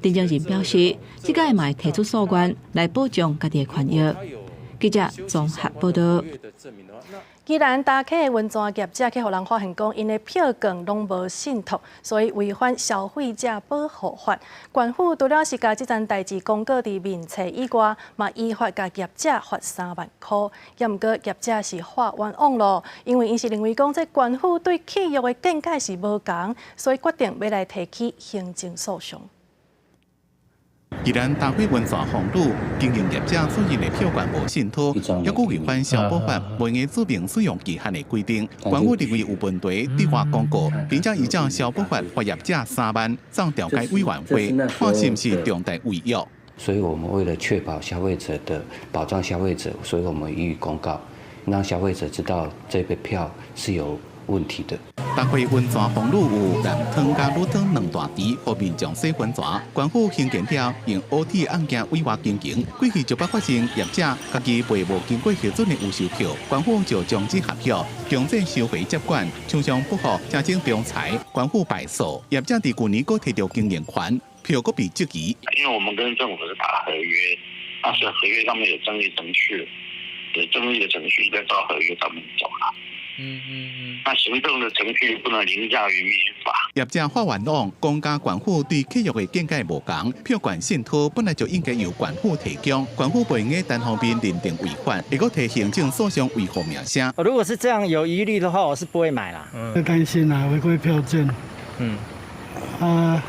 陳正仁表示，這擺嘛會提出訴願來保障家己的權益。記者綜合報導。
既然打客的溫泉業者去予人發現講，𪜶的票券攏無信託，所以違反消費者保護法。縣府除了是共這件代誌公告佇面冊以外，嘛依法共業者罰3萬箍。也毋過業者是發冤枉囉，因為𪜶是認為講這縣府對契約的見解是無仝，所以決定欲來提起行政訴訟。
宜蘭大溪溫泉風呂經營業者所用的票券無信託，猶閣違反消保法袂用註明使用期限的規定，縣府認為有問題，對外公告，並且依照消保法罰業者3萬，送調解委員會，看是毋是重大違約。
所以我們為了確保消費者的保障，消費者，所以我們予以公告，讓消費者知道這個票是有問題的。
大溪溫泉風呂有男湯佮女湯兩大池，予民眾洗溫泉。縣府興建了用烏鐵按件委外經營，過去就捌發生業者家己賣無經過核准的預售票，縣府就終止合約，強制收回接管，廠商不服，申請仲裁，縣府敗訴，業者佇舊年閣提著經營權，票閣被質疑。
因為我們跟政府是打合約，那是合約上面有爭議程序，有爭議的程序在照合約上面走啦。那行政的程序不能凌駕於民法。
業者發冤枉，公家縣府對契約的見解無仝，票券信託本來就應該由縣府提供，縣府袂用得單方面認定違法，會閣提行政訴訟維護名聲。
如果是這樣有疑慮的話，我是不會買啦。
擔心啊，違規票券。啊，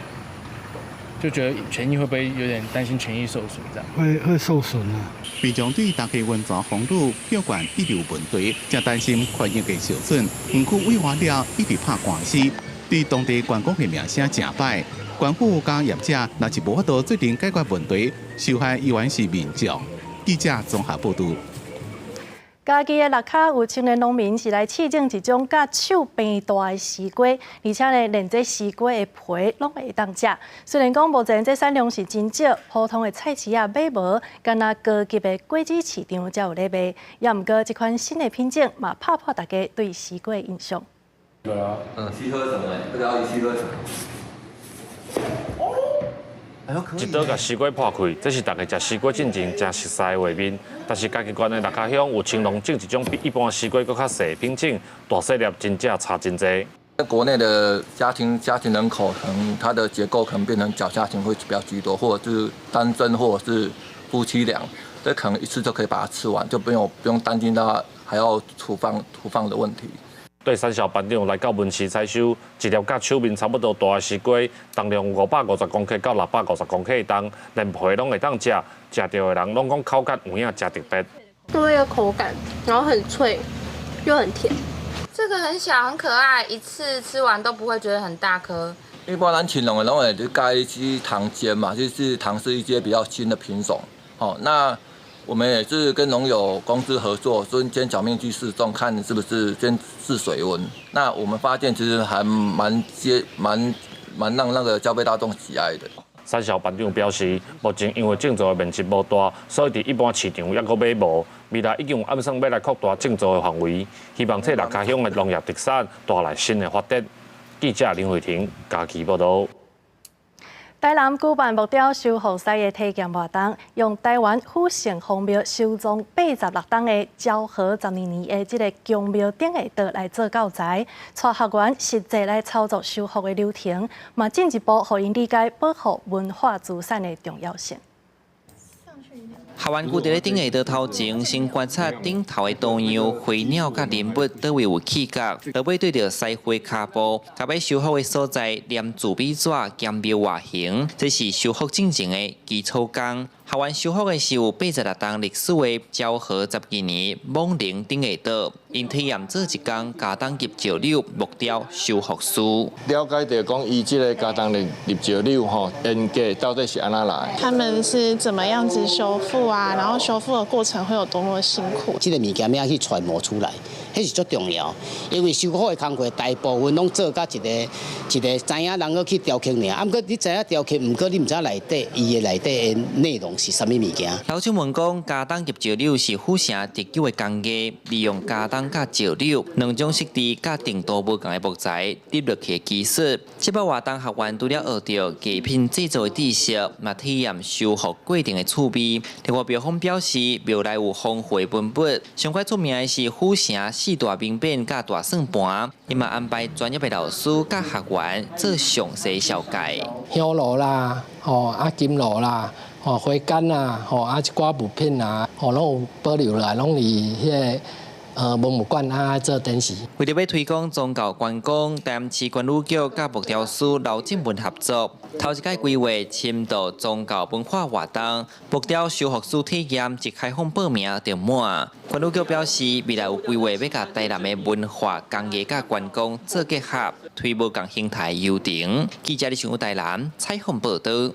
就覺得權益會不會有點擔心權益受損？這樣
會受損啊。
民眾對大溪溫泉風呂票券一直有問題，正擔心權益會受損。園區委外了，一直拍官司，對當地觀光的名聲誠歹。縣府佮業者若是無法度做陣解決問題，受害依然是民眾。記者綜合報導。
嘉義的六跤有青年農民是來試種一種佮手平大的絲瓜，而且呢，連這絲瓜的皮攏會當食。雖然講目前這產量是真少，普通的菜市仔買無，干焦高級的果子市場才有咧賣。也毋過這款新的品種嘛，拍破大家對絲瓜的印象。
對啊，吸喝什麼？這個要吸喝什麼？
一刀共絲瓜破開，這是大家食絲瓜進前誠熟悉的畫面。但是嘉義縣的六跤鄉有青農種一種比一般絲瓜閣較細品種，大細粒真正差真濟。
國內的家庭人口可能它的結構可能變成小家庭會比較居多，或者是單身，或者是夫妻倆，這可能一次就可以把它吃完，就不用擔心它還要儲放的問題。
對產銷班長來到門市採收，一粒佮手面差不多大的絲瓜，重量550公克到650公克的重，連皮攏會當食，食著的人攏講口感有影誠特別。
那個口感，然後很脆，又很甜。
這個很小很可愛，一次吃完都不會覺得很大顆。
一般咱青農的攏會就改去糖煎嘛，就是糖是一些比較新的品種。好，那我們也是跟農友公司合作，先小面積試種，看是不是先試水溫。那我們發現其實還蠻接蠻蠻讓那個消費大眾喜愛的。
產銷班長表示，目前因為種植的面積無大，所以佇一般市場猶閣買無。未來已經有暗算欲來擴大種植的範圍，希望這六跤鄉的農業特產帶來新的發展。記者林慧婷嘉義報導。
台南舉辦木雕修復師的體驗活動，用台灣府城隍廟收藏86噸的昭和12年的這個宮廟頂下刀來做教材，帶學員實際來操作修復的流程，嘛進一步予𪜶理解保護文化資產的重要性。
學員踞佇咧頂下刀頭前，先觀察頂頭的圖樣、飛鳥佮人物佗位有起角，落尾對著師傅跤步，共欲修復的所在黏自美紙兼描外形，這是修復進前的基礎工。學員修復的是有86冬歷史的昭和12年莽靈頂下刀，𪜶體驗做一工加重入石榴木雕修復師。
了解著講，伊這个加重入石榴吼，沿革到底是按怎來？
他們是怎麼樣子修復啊？然後修復的過程會有多麼辛苦？
這个物件欲去揣摩出來，彼是足重要。因為修復的工課大部分攏做甲一个一个知影人去雕刻爾，啊，毋過你知影雕刻，毋過你毋知內底伊的內底的內容是啥物物件。
老師們講，加重入石榴是府城特有的工藝，利用加重佮石榴兩種質地佮程度無仝的木材，疊落去的技術。這擺活動學員除了學著藝品製作的知識，嘛體驗修復過程的趣味。另外，廟方表示，廟內有豐富的文物，上較出名的是府城四大名匾佮大算盤，伊嘛安排專業的老師佮學員做詳細紹介。
香爐啦，吼啊金爐啦，吼花缶啦，吼啊一寡物品啊，吼攏有保留落來，攏佇彼个文物館啊做展示。
為著欲推廣宗教觀光，台南市觀旅局佮木雕師劉進文合作，頭一擺規劃深度宗教文化活動，木雕修復師體驗一開放報名就滿。觀旅局表示，未來有規劃欲共台南的文化工藝佮觀光做結合，推無仝形態遊程。記者李尚台南採訪報導。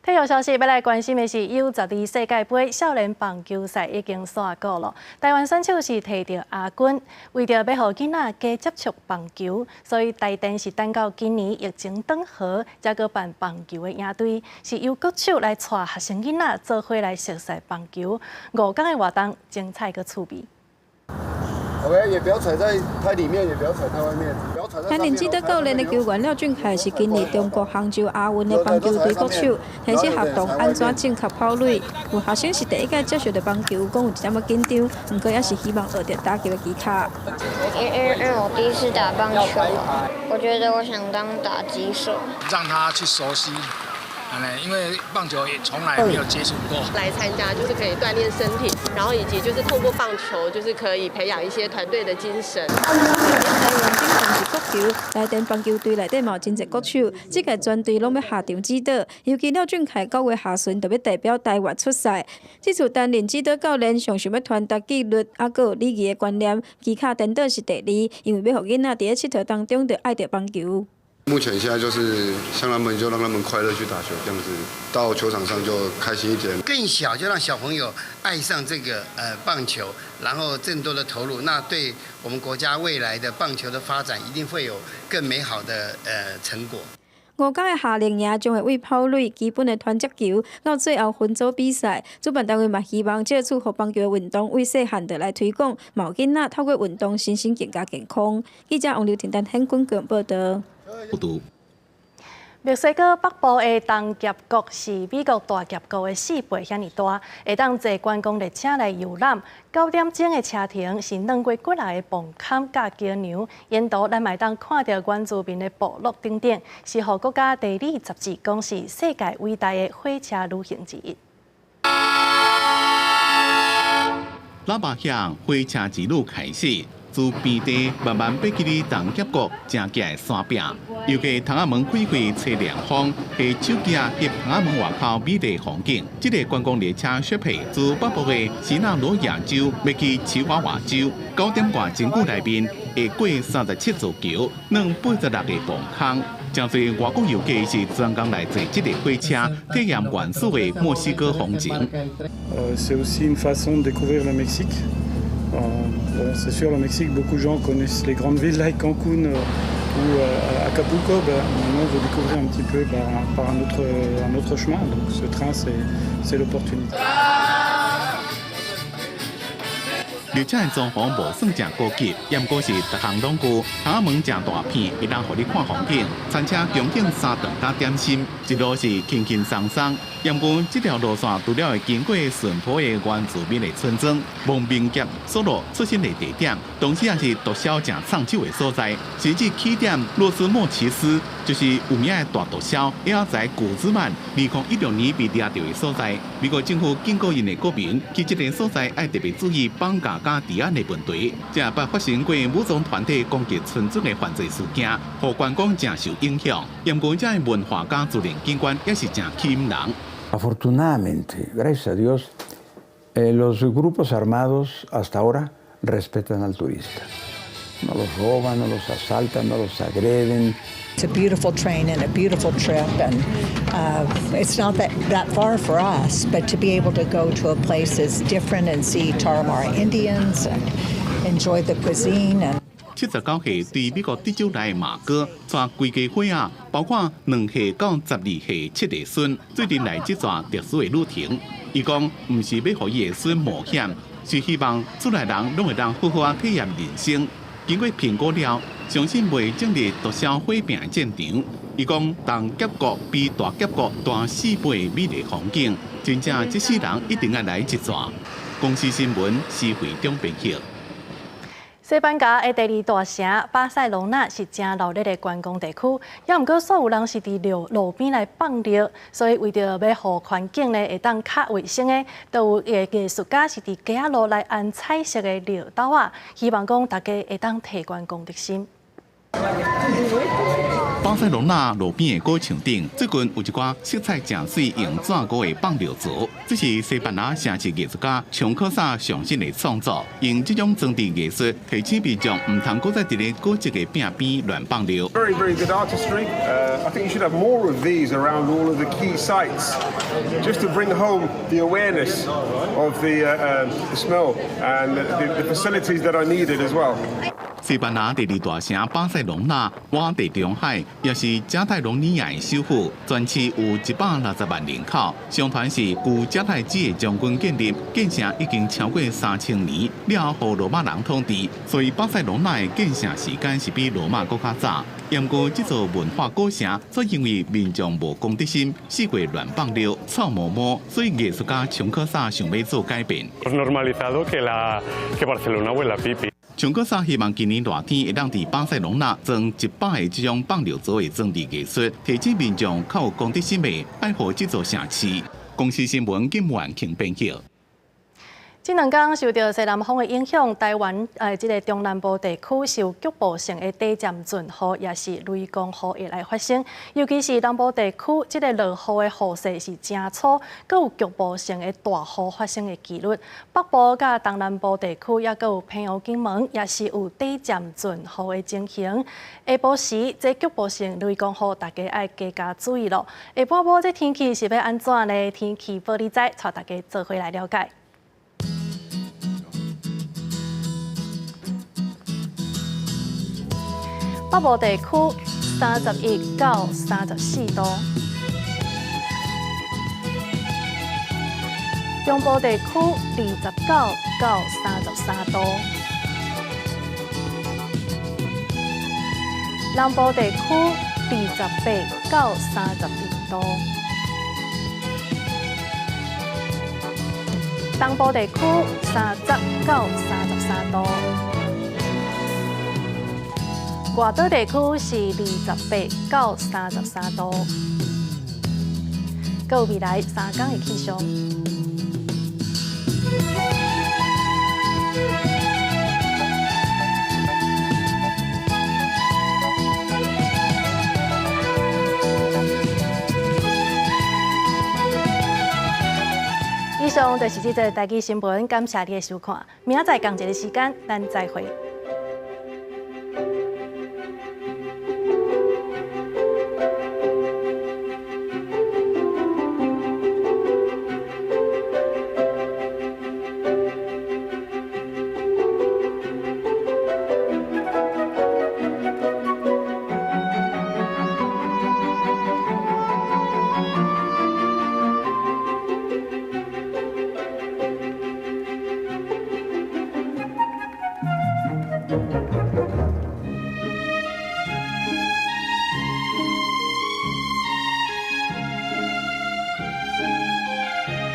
體育消息，欲來關心的是 U12世界盃少年棒球賽已經煞鼓囉。台灣選手是提著亞軍，為著欲予囡仔加接觸棒球，所以台電是等到今年疫情轉好，才閣辦棒球的營隊，是由國手來帶學生囡仔做伙來熟悉棒球。五工的活動精彩閣趣味。
OK，也不要踩在太裡面，也不要踩太外面，不要踩在。
擔任指導教練的球員廖俊凱是今年中國杭州亞運的棒球隊國手，提醒學童按怎正確跑壘。有學生是第一屆接觸著棒球，講有一點仔緊張，毋過也是希望學著打球的技巧。
因為我第一次打棒球，我覺得我想當打擊手。
讓他去熟悉。因為棒球也從來沒有接觸過。
來參加就是可以鍛鍊身體，然後以及就是透過棒球，就是可以培養一些團隊的精神。
台灣是國球，台電棒球隊內底嘛有真濟國手，這屆全隊攏欲下場指導。尤其廖俊凱9月下旬就欲代表台灣出賽。這次擔任指導教練，上想欲傳達紀律，猶閣有禮儀的觀念。技巧顛倒是第二，因為欲予囡仔佇咧𨑨迌當中就愛著棒球。
目前現在就是像他們，就讓他們快樂去打球，這樣子到球場上就開心一點。
更小就讓小朋友愛上這個棒球，然後更多的投入，那對我們國家未來的棒球的發展一定會有更美好的成果。
五工的夏令營將會為跑壘、基本的傳接球，到最後分組比賽。主辦單位嘛希望藉此予棒球的運動為細漢就來推廣，嘛予囡仔透過運動身心更加健康。記者王劉婷、陳顯君報導。
墨西哥北部的東峽谷是美國大峽谷的四倍遐爾大，會當坐觀光列車來遊覽。9點鐘的車程是兩月過來的磅坎佮橋梁，沿途咱嘛會當看著原住民的部落等等，是予國家地理雜誌講是世界偉大的火車旅行之一。
喇叭鄉火車之旅開始。自平地慢慢爬起哩東峽谷誠崎的山壁，尤其窗仔門開開吹涼風，佇手機仔翕窗仔門外口美麗風景。這个觀光列車雪皮自北部的錫納羅亞州欲去奇瓦瓦州，9點外鐘久內面會過37座橋，兩86個磅空。誠濟外國遊客是專工來坐這个火車，體驗原始的墨西哥風情。
C'est aussi une façon de découvrir le Mexique. Bon, c'est sûr, le Mexique, beaucoup de gens connaissent les grandes villes like Cancún ou Acapulco. Ben, maintenant, on veut découvrir un petit peu par un autre chemin. Donc, ce train, c'est l'opportunité.
列車的裝潢無算誠高級，毋過是逐項攏有，窗仔門誠大片，會當予你看風景。餐車供應三頓佮點心，一路是輕輕鬆鬆。毋過這條路線除了會經過淳樸的原住民的村莊、亡命俠索羅出生的地點，同時也是毒梟誠藏手的所在。甚至起點洛斯莫奇斯就是有名的大毒梟，也在古茲曼2016年被掠著的所在。美國政府警告𪜶的國民，去這个所在愛特別注意綁架佮治安的問題。這捌發生過武裝團體攻擊村莊的犯罪事件，予觀光誠受影響。毋過這个文化佮自然景觀也是誠吸引人。
Afortunadamente, gracias a Dios, los grupos armados hasta ahora respetan al turista. No los roban, no los asaltan, no los agreden.
It's a beautiful train and a beautiful trip, and it's not that far for us, but to be able to go to a place that's different and see Tarahumara Indians and enjoy the cuisine and
79歲對美國德州來的馬哥，帶規家伙仔，包括2歲到12歲七个孫，做陣來這逝特殊的旅程。伊講，毋是欲予伊的孫冒險，是希望厝內人攏會當好好仔體驗人生。經過評估了，相信袂進入毒梟火拼的戰場。伊講，東峽谷比大峽谷大四倍美麗風景，真正這世人一定愛來一逝。公視新聞，施惠中編譯。
西班牙的第二大城巴塞隆納是誠鬧熱的觀光地區，也毋過所有人是佇路邊來放尿，所以為著欲予環境呢會當較衛生的，都有藝術家是佇街仔路來安彩色的尿兜仔，希望講大家會當提懸公德心。
巴塞隆納路邊的果場頂，最近有一寡色彩誠媠用紙糊的放尿槽，這是西班牙城市藝術家松科薩上新的創作，用這種裝置藝術提醒民眾毋通閣再佇咧古蹟的壁邊亂放尿。
Very, very good artistry. I think you should have more of these around all of the key sites, just to bring home the awareness of the smell and the facilities that are needed as well.
西班牙第二大城巴塞隆納，倚地中海，也是加泰隆尼亞的首府，全市有160萬人口。相傳是古迦太基的將軍建立，建城已經超過3000年，了後予羅馬人統治，所以巴塞隆納的建城時間是比羅馬閣較早。毋過這座文化古城，卻因為民眾無公德心，四處亂放尿、臭毛毛，所以藝術家松科薩想欲做改變。
Normalizado que la que Barcelona huela a pipi。
松科薩希望今年熱天會當佇巴塞隆納裝100個這種放尿槽的裝置藝術，提醒民眾較有公德心的愛護這座城市。公視新聞金婉慶編輯。
這兩工受著西南風的影響，台灣這个中南部地區是有局部性的短暫陣雨，也是雷公雨會來發生。尤其是南部地區，這个落雨的雨勢是誠粗，閣有局部性的大雨發生的幾率。北部佮東南部地區也閣有澎湖、金門，也是有短暫陣雨的情形。下晡時，這局部性雷公雨，大家愛加加注意囉。下晡晡這天氣是欲按怎呢？天氣報你知，帶大家做伙來了解。北部地區31到34度，中部地區29到33度，南部地區28到32度，東部地區30到33度。外島地區是28到33度，閣有未來3工的氣象。以上就是這節台語新聞，感謝你的收看。明仔載仝一个時間，咱再會。